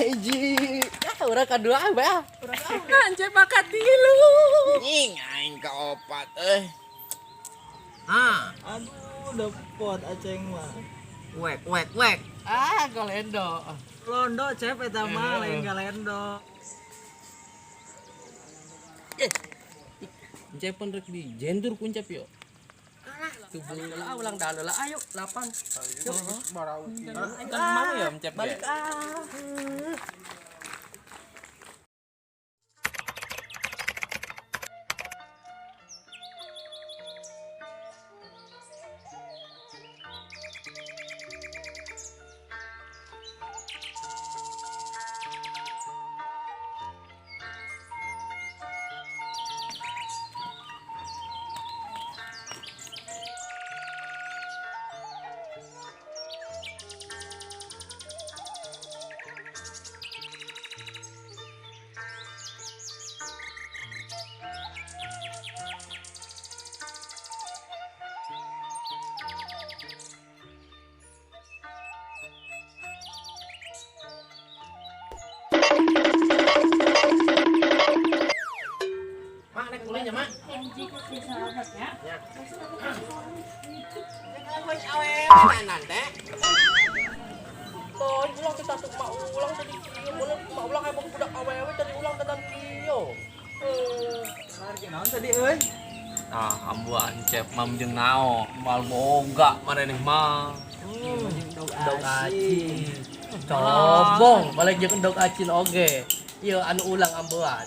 Hiji. Ah, urang kadua ah, bae ah. Anjir maka tilu. Nying aing ka opat euy. Ah, Aduh, depot aceng mah. Wek wek wek. Ah, golendo. Londo cep eta mah lain galendo. Eh. Encep pun rek di jendur kuncep yo. Tubuh lah ulang dalu lah ayo lapang. Kan malu ya encep balik ah. Mak nek kulenya mak. Ya. Toy ulang kita tuh mak ulang tadi kieu, mak ulang kayak budak awewe tadi ulang tentang kieu. Lari naon tadi euy? Nah, ambuan cep mam jeung nao, moal boga maraneh mah. Endog Endog acin. Cobong, balik jeung endog acin oge. Ieu anu ulang ambuan.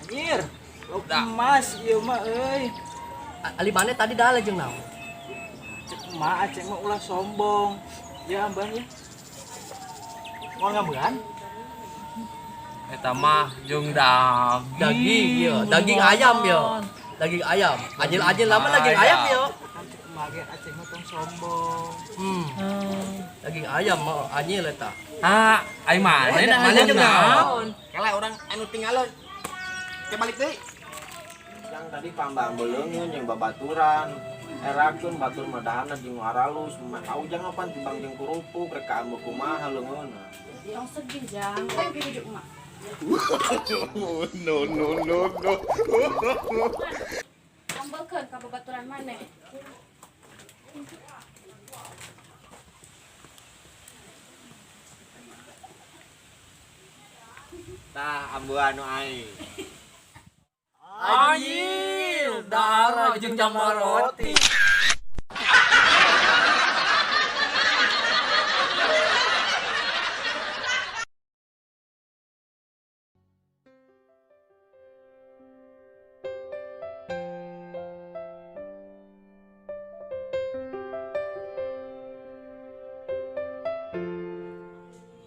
Anjir. Lauk emas ieu mah euy. Ali mana tadi dale jeung naon? Cek emak aceng mah ulah sombong. Ya ambah ya. Mau ngambean? Eta mah jeung daging. Daging ieu, daging ayam yo. Daging ayam. Ajil-ajil lama daging ayam yo. Kan cek emak ge aceng mah tong sombong. Daging ayam mah anyil eta. Ah, ai maneh dah Maneh jeung naon? Kela urang anu tinggalon. Ke balik deui. Yang tadi pambang beleungeun jeung babaturan. Erakeun batur mah dahana jeung nu aralus. Mah ujang apan timbang jeung kurupuk rek ka ambeuk kumaha leungeunna. Tong sedih jang. Ayo pergi bujuk emak. No no no no. Ambekeun ka babaturan maneh. Tah ambean nu aing. Anjir, darah jeung jambal roti.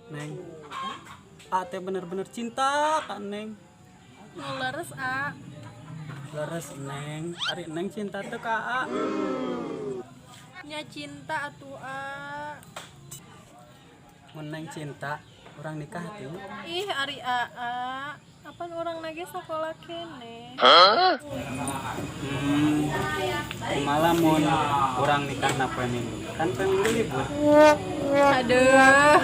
Neng, A teh bener-bener cinta ka Neng. Leres a. Leres Neng, ari Neng cinta teh ka A. Nya cinta atuh a. Mun Neng cinta, urang nikah tuh. Ih ari aa. Apan urang lagi sekolah kene. Kumaha mun urang nikah na poe Minggu? Kan poe Minggu libur. Aduh.